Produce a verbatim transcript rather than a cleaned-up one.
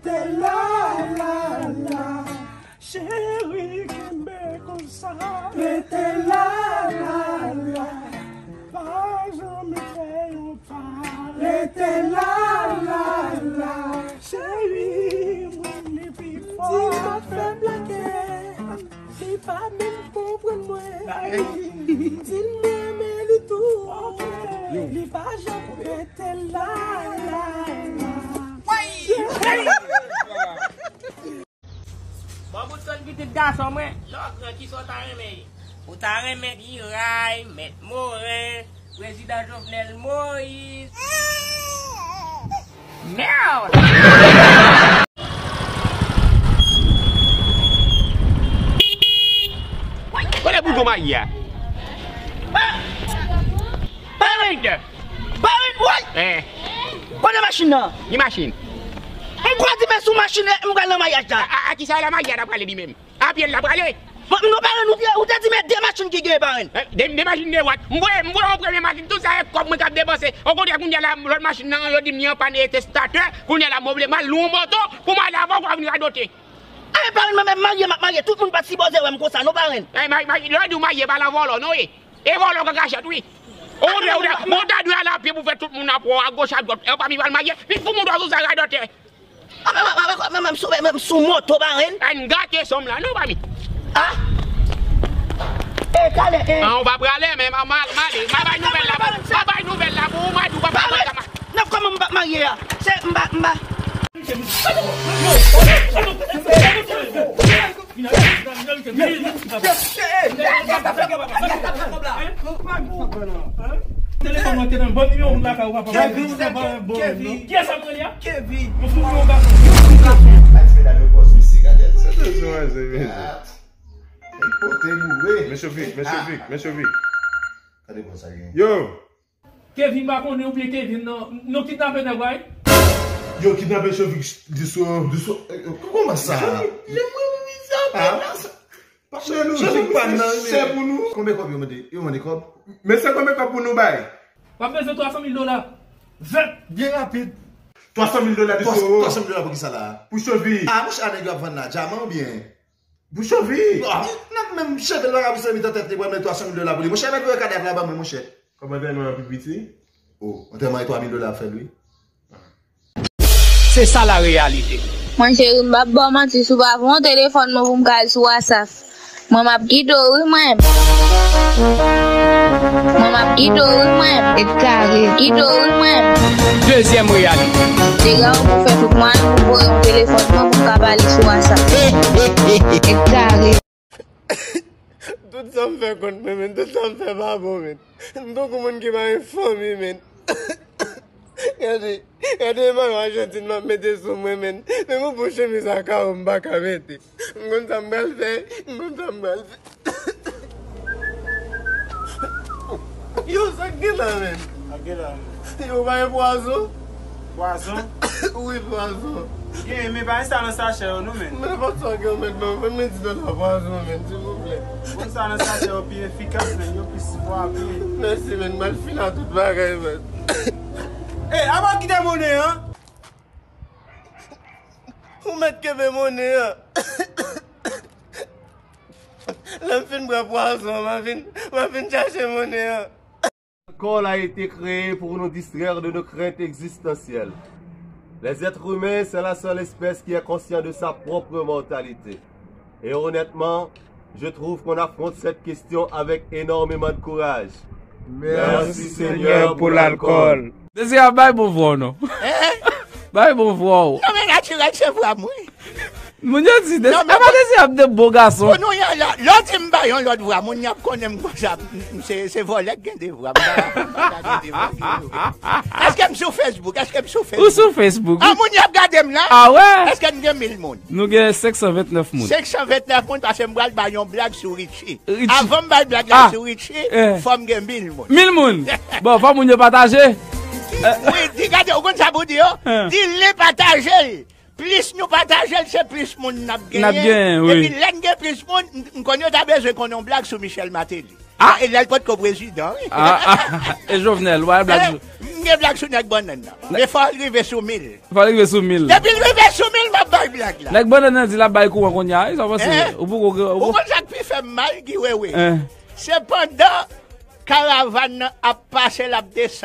Rete la, la, la. Cheri, kenbe konsa. Rete la, la, la. Pa janm fè yon pa. Rete la, la, la. Cheri, mwen li pi fò. Di m ap fè blake. Li pa menm konprann mwen. Di l m renmen li tou. Li pa janm rete la, la, la. Bon, bout sòt pitit gason mwen, lè w gran, kisa w ta renmen ye? Ou ta renmen Miray, Mèt Moren, Prezidan Jovenel Moïse? Merde! Kote boujou mayi a? Parent! Parent, woy! Eh. Kote machin nan? Ki machin? M kwè di men sou machin, m pral nan maryaj la. A, a, a kisa la maryaj la prale li menm? A pye l la prale? Bon, non, parent, ou te, ou te di men de machin ki gen, parent. Eh, de, de machin de what? M voye, m voye yon premye machin, tout sa e kòb mwen k ap depanse. Okontrè, kounye a la, lòt machin nan, yo di m li an pàn, e te statè, kounye a la, m oblije m al lwe yon moto pou m ale avè w, pou w vin radote. Ay, parent, mwen menm marye, m ap marye, tout moun pa t sipoze wè m konsa, non, parent. Eh, ma, ma, lè yo di w marye, pa nan vòlò, non, wi. E vòlò k an kachèt, wi. Ou dwe, ou dwe, ou ta dwe al a pye pou fè tout moun ap wè w agoch adwat. E w pa vin pral marye, vin fout mouda w sou sa radòtè. A, men, men, men, men, m sou, men, men, m sou moto, parent. Ay, n gate sonm la, non, pa mi. A? E, kale, e. An, ou pa prale, men ma, ma, ma ale. Ma bay nouvèl la, ma bay nouvèl la pou ou, ma di w pa prale. N ap kòman m pa marye a? Se, m pa, m pa. Telefòn mwen te nan bon nimewo moun lakay ou papa. Kevin, Kevin. Kiyès ap rele a? Kevin. Yon fout yon gason. Yon fout yon gason. Bay ti medam yo pòz misye, gade sa. Sa te sou manje, men. Li pote boure. Mesye Vic, mesye Vic, mesye Vic. Gade bon sa gen. Yo! Kevin pa konnen oubyen Kevin nan, nou kidnape nèg la wi. Yo kidnape Chovik, Diso, Diso, eh, eh, kòman sa? Chovik, lè mwen wi sa, ah. Pase nou, Chovik pa nan, se pou nou. Konbyen kòb yo mande? Yo mande kòb? Men se konbyen kòb pou nou bay? W ap bezwen twa san mil dola. Vèt, byen rapid. Twa san mil dola, Diso. Twa san mil dola pou kisa la? Pou Chovik. Ah, monchè, a nèg yo ap vann la, dyaman oubyen? Pou Chovik. Ah, nan menm cheve l pa ka pou sèvi nan tèt li, pran men twa san mil dola pou li. Monchè, mèt voye kadav la ban mwen, monchè. Kòmantè nou an pi piti. Oh, antèman e twa mil dola ap fè l, wi. Se sa la reyalite. Mwen cheri, m p ap ba w manti, si w pa voye yon telefòn mwen pou m ka al sou WhatsApp. Mwen m ap kite w wi mwen. Mwen m ap kite w wi mwen. E kare. Kite w wi mwen. Dezyèm reyalite. Dega w pou fè tout mwayen pou voye yon telefòn mwen pou m ka pale sou WhatsApp. E kare. Tout sa m fè kont mwen, men, tout sa m fè pa bon, men. M tankou moun ki pa gen fanmi, men. Gade, gade mayo Ajantin m ap mete sou mwen, men. Men yon bon chemiz a kawo m pa ka mete. M konn sa m pral fè, m konn sa m pral fè. Yo, sa k gen la, men? Sa k gen la, men? Yo, pa gen pwazon? Pwazon? Wi, pwazon. Gen, men pa gen sa nan sachè yo, non, men. Men nenpòt sa w gen, men, ban mwen, men di dola pwazon, men, silvouplè. Bon, sa nan sachè yo pi efikas, men, yo pi fò ap ye. Mèsi, men, m al fin a tout bagay, men. Ey, apa w kite monnen an? Ou mèt kenbe monnen an. Lè m fin bwè pwazon an, m a vin, m a vin chache monnen an. L'alcool a été créé pour nous distraire de nos craintes existentielles. Les êtres humains, c'est la seule espèce qui est conscient de sa propre mortalité. Et honnêtement, je trouve qu'on affronte cette question avec énormément de courage. Merci Seigneur pour l'alcool. Dezirab, bay bon vwa w non. Bay bon vwa w. Non, men natirèl se vwa mwen. Moun yo di, Dezi-, apa Dezirab de bo gason? Kounye a la, lè w di m bay yon lòt vwa, moun y ap konnen m konsa, m, m se, se vòlè k gen de vwa. M pa, m pa gade de vwa. Èske m sou Facebook? Èske m sou Facebook? Ou sou Facebook, wi. Ah, moun y ap gade m la? Ah, wè? Èske m gen mil moun? Nou gen senk san vennèf moun. Senk san vennèf moun, paske m pral bay yon blag sou Richie. Richie. Avan m bay blag la sou Richie, fò m gen mil moun. Mil moun. Bon, fò moun yo pataje. Wi, di gade, ou konn sa pou di yo? Di li pataje l. Plis nou pataje l, se plis moun n ap genyen. N ap genyen, wi. Epi lè n gen plis moun, m, m konn yo ta bezwen konn yon blag sou Michel Martelly. Ah! E lè l potko prezidan, wi. Ah, ah. E Jovenel, w a blag. Eh, Gen blag sou nèg bannann nan. Men fò l rive sou mil. Fò l rive sou mil. Depi l rive sou mil, m ap bay blag la. Nèg bannann nan di l ap bay kouran kounye a, wi, sa w panse? Hein? Ou poko, ou Ou poko. Konn sa k pi fè m mal, Guy Wewe? Hein? Se pandan karavàn nan ap pase, l ap desann.